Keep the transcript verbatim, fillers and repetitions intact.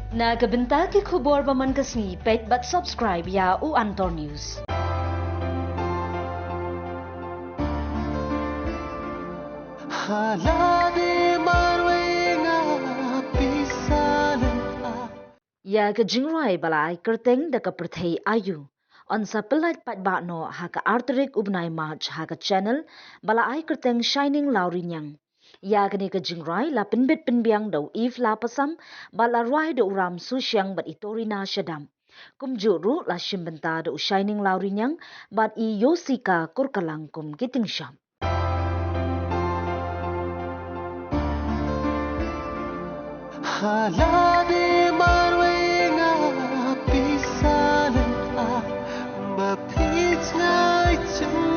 Na ka bynta ki khubor ba man ka sngi, peit bad subscribe ïa u Antor News. Hala de marwei nga pisa lem a. Ïa ka jingrwai ba la ai kyrteng da ka pyrthei aiu, yn sa pyllait paidbah noh ha ka ar tarik u bnai March ha ka channel ba la ai kyrteng Shining Lawriniang. Ïa kane ka jingrwai la pynbit pynbiang da u Eve Lapasam bad la rwai da u Ram Sushiang bad i Torina Shadap. Kumjuh ruh la shim bynta da u Shining Lawriniang bad i Yosika Kurkalang kum ki tyngshop. Hala de marwei nga pisa lem a, ba phi jngai jong